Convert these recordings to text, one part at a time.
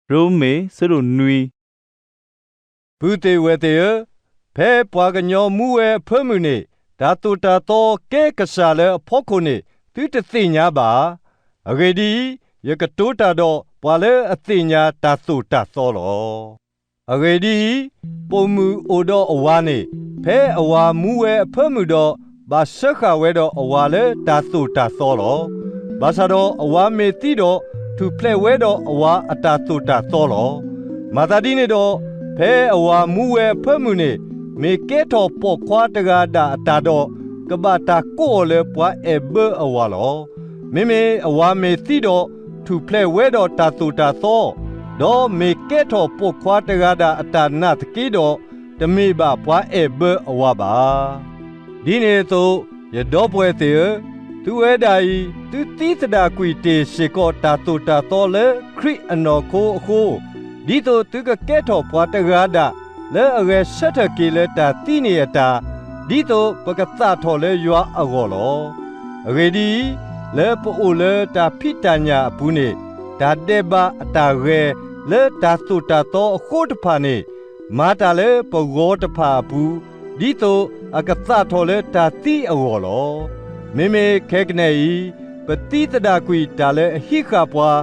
ရိမ့ၤ အဆၢဒိၣ်နွံ. ပုၢ်သ့ၣ်ဝဲၢ်သ့ၣ်ဧၢ, ဖဲပှၤကညီမူဝဲအဖၢမုၢ်န့ၣ် တၢ်သိၣ်တၢ်သီကဲကစၢ်လၢအဖီခိၣ်န့ၣ် သုတသ့ၣ်ညါဘၣ်ဧါ. အဂ့ၢ်ဒ်အံၤ, ယကတိၤတၢ်ဒီးပှၤလၢအသ့ၣ်ညါတၢ်သိၣ်တၢ်သီလီၤ. အဂ့ၢ်ဒ်အံၤ, ပိာ်မုၣ်အိၣ်ဒီးအဝၤန့ၣ် ဖဲအဝၤမူဝဲအဖၢမုၢ်ဒီး ဘၣ်စၢဃာ်ဝဲဒီးအဝၤလၢတၢ်သိၣ်တၢ်သီလီၤ. ဘၣ်ဆၣ်ဒီးအဝၤမ့ၢ်သံဒီး ထူၣ်ဖျဲးဝဲဒီးအဝၤအတၢ်သိၣ်တၢ်သီလီၤ. မၤသးဒ်န့ၣ်ဒီး, ဖဲအဝၤမူဝဲအဖၢမုၢ်န့ၣ် မ့ၢ်ကဲထီၣ်ပိာ်ခွါတဂၤဒၣ်အတၢ်ဒီး ကဘၣ်တၢ်ကိးအီၤလၢပှၤအဲၣ်ဘၢအဝၤလီၤ. မ့မ့ၢ်အဝၤမ့ၢ်သံဒီး ထူၣ်ဖျဲးဝဲဒီးတၢ်သိၣ်တၢ်သီ, ဒီးမ့ၢ်ကဲထီၣ်ပိာ်ခွါတဂၤဒၣ်အတၢ်နာ်သက့ဒီး, တမ့ၢ်ဘၣ်ပှၤအဲၣ်ဘၢအဝၤဘၣ်. ဒ်န့ၣ်အသိး, ယဒီပုၢ်ဝဲၢ်သ့ၣ်ဧၢ, သုဝဲဒၣ်အံၤ သုသံသဒၣ်ကွံာ်တ့ၢ်စ့ၢ်ကီးတၢ်သိၣ်တၢ်သီလၢခရံာ်အနီၢ်ခိအဃိ, ဒ်သိးသုကကဲထီၣ်ပှၤတဂၤဒၣ် လၢအဂဲၤဆၢထၢၣ်က့ၤလၢတၢ်သံန့ၣ်အတၢ်, ဒ်သိးပကသၣ်ထီၣ်လၢယွၤအဂီၢ်လီၤ. အဂ့ၢ်ဒ်အံၤ, လၢပအိၣ်လၢတၢ်ဖံးတၢ်ညၣ်အပူၤန့ၣ်, တၢ်ဒဲးဘးအတၢ်ဂဲၤလၢတၢ်သိၣ်တၢ်သီအဃိတဖၣ်န့ၣ်, မၤတၢ်လၢပဂီၤတဖၣ်အပူၤ, ဒ်သိးအကသၣ်ထီၣ်လၢတၢ်သံအဂီၢ်လီၤ. မ့မ့ၢ်ခဲကနံၣ်အံၤ, ပသံသဒၣ်ကွံာ်တၢ်လၢအဟံးဃာ်ပှၤ,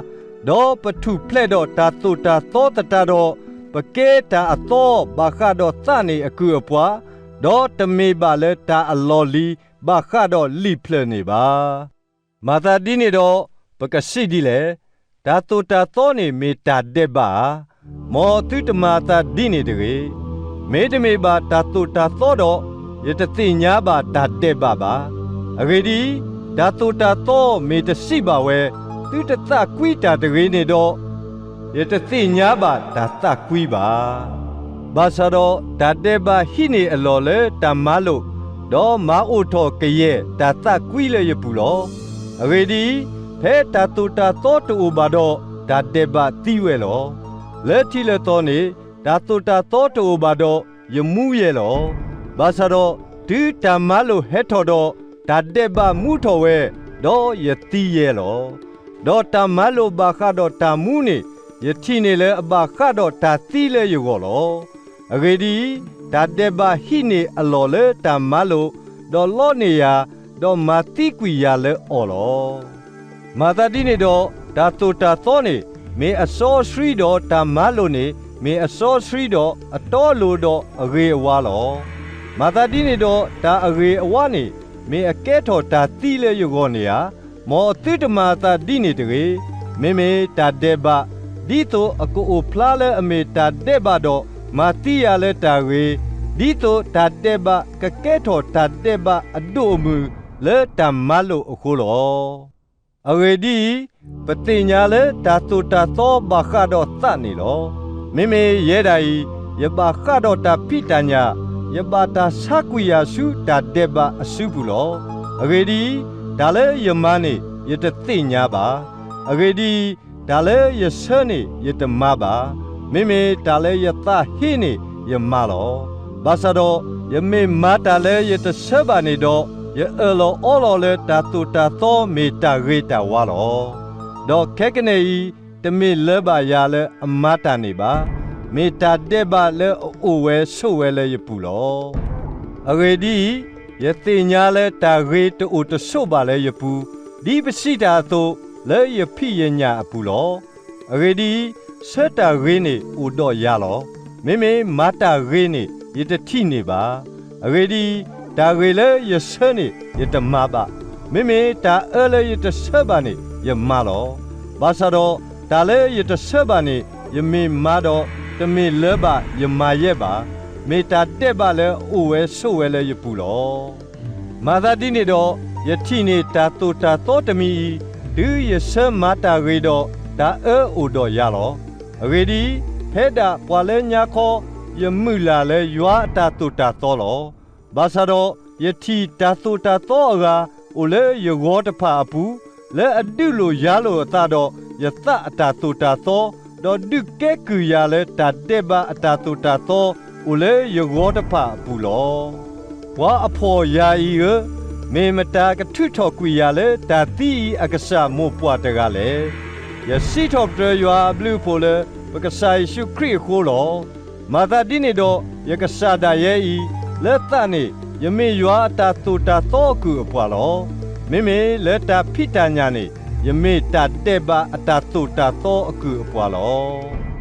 ဒီးပထူၣ်ဖျဲးဒီးတၢ်သိၣ်တၢ်သီသတးဒီး, ပကဲတၢ်အသီဘၣ်ဃးဒီးသးန့ၣ်အကုၢ်အပှၤ, ဒီးတမ့ၢ်ဘၣ်လၢတၢ်အလီၢ်လံၤဘၣ်ဃးဒီးလံာ်ဖျၢၣ်န့ၣ်ဘၣ်. မၤသးဒ်န့ၣ်ဒီး, ပကစံးဒ်လဲၣ်. တၢ်သိၣ်တၢ်သီန့ၣ်မ့ၢ်တၢ်ဒဲးဘးဧါ. မ်သုတမၤအသးဒ်န့ၣ်တဂ့ၤ. မ့တမ့ၢ်ဘၣ်တၢ်သိၣ်တၢ်သီဒီး, ယတသ့ၣ်ညါဘၣ်တၢ်ဒဲးဘးဘၣ်. အဂ့ၢ်ဒ်အံၤ, တၢ်သိၣ်တၢ်သီမ့ၢ်တစံးဘၣ်ဝဲ, သုတသးကွံတၢ်တဂ့ၤန့ၣ်ဒီး, ယတသ့ၣ်ညါဘၣ်တၢ်သးကွံဘၣ်. ဘၣ်ဆၣ်ဒီးတၢ်ဒဲးဘးဟံးန့ၢ်အလီၢ်လၢတၢ်မၤလိာ်, ဒီးမၤအိၣ်ထီၣ်ကယဲၢ်တၢ်သးကွံလၢယပူၤလီၤ. အဂ့ၢ်ဒ်အံၤ, ဖဲတၢ်သိၣ်တၢ်သီတအိၣ်ဘၣ်ဒီး, တၢ်ဒဲးဘးသံဝဲလီၤ. လၢထံးလၢသီန့ၣ်, တၢ်သိၣ်တၢ်သီတအိၣ်ဘၣ်ဒီး, ယမူယဲၢ်လီၤ. ဘၣ်ဆၣ်ဒီးတုၤတၢ်မၤလိာ်ဟဲထီၣ်ဒီး, တၢ်ဒဲးဘးမူထီၣ်ဝဲ, ဒီးယသံယဲၢ်လီၤ. ဒီးတၢ်မၤလိာ်ဘၣ်ဃးဒီးတၢ်မူန့ၣ်, ယထံၣ်န့ၢ်လၢအဘၣ်ဃးဒီးတၢ်သံလၢယဂီၢ်လီၤ. အဂ့ၢ်ဒ်အံၤ, တၢ်ဒဲးဘးဟံးန့ၢ်အလီၢ်လၢတၢ်မၤလိာ်, ဒီးလီန့ၢ်ယၤ, ဒီးမၤသံကွံာ်ယၤလၢအီၤလီၤ. မၤသးဒ်န့ၣ်ဒီး, တၢ်သိၣ်တၢ်သီန့ၣ်မ့ၢ်အစီအဆှံဒီးတၢ်မၤလိာ်န့ၣ်မ့ၢ်အစီအဆှံဒီးအတီအလိၤဒီးအဂ့ၤအဝါလီၤ. မၤသးဒ်န့ၣ်ဒီးတၢ်အဂ့ၤအဝါန့ၣ်မ့ၢ်အကဲထီၣ်တၢ်သံလၢယဂီၢ်န့ၣ်ဧါ. မ်သုတမၤအသးဒ်န့ၣ်တဂ့ၤ. မ့မ့ၢ်တၢ်ဒဲးဘး, ဒ်သိးအကအိၣ်ဖျါလၢအမ့ၢ်တၢ်ဒဲးဘးဒီးမၤသံယၤလၢတၢ်ဂ့ၤ, ဒ်သိးတၢ်ဒဲးဘးကကဲထီၣ်တၢ်ဒဲးဘးအဒိၣ်အမုၢ်လၢတၢ်မၤလိာ်အဃိလီၤ. အဂ့ၢ်ဒ်အံၤ, ပသ့ၣ်ညါလၢတၢ်သိၣ်တၢ်သီဘၣ်ဃးဒီးသးန့ၣ်လီၤ. မ့မ့ၢ်ယဲဒၣ်အံၤ, ယဘၣ်ဃးဒီးတၢ်ဖံးတၢ်ညၣ်, ယဘၣ်တၢ်ဆါကွံာ်ယၤဆူတၢ်ဒဲးဘးအစုပူၤလီၤ. အဂ့ၢ်ဒ်အံၤ, တၢ်လၢယမၤန့ၣ်ယတသ့ၣ်ညါဘၣ်. အဂ့ၢ်ဒ်အံၤ, တၢ်လၢယဆၢန့ၣ် ယတမၤဘၣ်. မ့မ့ၢ်တၢ်လၢယသးဟ့န့ၣ်ယမၤလီၤ. ဘၣ်ဆၣ်ဒီးယမ့ၢ်မၤတၢ်လၢယတဆၢဘၣ်န့ၣ်ဒီး, ယအၢၣ်လီၤအီလီၤလၢတၢ်သိၣ်တၢ်သီမ့ၢ်တၢ်ဂ့ၤတၢ်ဝါလီၤ. ဒီးခဲကနံၣ်အံၤ, တမ့ၢ်လၢၤဘၣ်ယၤလၢအမၤတၢ်န့ၣ်ဘၣ်. မ့ၢ်တၢ်ဒဲးဘးလၢအအိၣ်ဝဲဆိးဝဲလၢယပူၤလီၤ. အဂ့ၢ်ဒ်အံၤ, ယသ့ၣ်ညါလၢတၢ်ဂ့ၤတအိၣ်တဆိးဘၣ်လၢယပူၤ, ဒ်ပစံးတၢ်အသိး, လၢယဖံးယညၣ်အပူၤလီၤ. အဂ့ၢ်ဒ်အံၤ, ဆၢတၢ်ဂ့ၤန့ၣ်အိၣ်ဒီးယၤလီၤ. မ့မ့ၢ်မၤတၢ်ဂ့ၤန့ၣ် ယတထံၣ်န့ၢ်ဘၣ်. အဂ့ၢ်ဒ်အံၤ, တၢ်ဂ့ၤလၢယဆၢန့ၣ်ယတမၤဘၣ်. မ့မ့ၢ်တၢ်အၢလၢယတဆၢဘၣ်န့ၣ်ယမၤလီၤ. ဘၣ်ဆၣ်ဒီးတၢ်လၢယတဆၢဘၣ်န့ၣ်ယမ့ၢ်မၤဒီး, တမ့ၢ်လၢၤဘၣ်ယမၤယဲဘၣ်. မ့ၢ်တၢ်ဒဲးဘးလၢအအိၣ်ဝဲဆိးဝဲလၢယပူၤလီၤ. မၤသးဒ်န့ၣ်ဒီး, ယထံၣ်န့ၢ်တၢ်သိၣ်တၢ်သီတမံၤအံၤ, တုၤယဆၢမၤတၢ်ဂ့ၤဒီး, တၢ်အၢအိၣ်ဒီးယၤလီၤ. အဂ့ၢ်ဒ်အံၤ, ဖဲဒၣ်ပှၤလၢညါခီ, ယမုၢ်လၢ်လၢယွၤအတၢ်သိၣ်တၢ်သီလီၤ. ဘၣ်ဆၣ်ဒီးယထံၣ်တၢ်သိၣ်တၢ်သီအဂၤ, အိၣ်လၢယဂီၤတဖၣ်အပူၤ, လၢအဒုးလိာ်ယၤလိာ်အသးဒီးယသးအတၢ်သိၣ်တၢ်သီ, ဒီးဒုးကဲကုၢ်ယၤလၢတၢ်ဒဲးဘးအတၢ်သိၣ်တၢ်သီ, အိၣ်လၢယဂီၤတဖၣ်အပူၤလီၤ. ပှၤအဖှီၣ်ယာအံၤဧၢ, မ့ၢ်မတၤကထုးထီၣ်ကွံာ်ယၤလၢတၢ်သံအံၤအကစၢ်မိၢ်ပှၢ်တဂၤလဲၣ်. ယစံးထီၣ်ပတြၢၤယွၤအဘျုးအဖှိၣ်လၢ ပကစၢ်ယ့ၣ်ရှူးခရံာ်အဃိလီၤ. မၤသးဒ်န့ၣ်ဒီး ယကစၢ်ဒၣ်ယဲအံၤ, လၢသးန့ၣ် ယမ့ၢ်ယွၤအတၢ်သိၣ်တၢ်သီအကုၢ်အပှၤလီၤ. မ့မ့ၢ်လၢတၢ်ဖံးတၢ်ညၣ်န့ၣ် ယမ့ၢ်တၢ်ဒဲးဘးအတၢ်သိၣ်တၢ်သီအကုၢ်အပှၤလီၤ.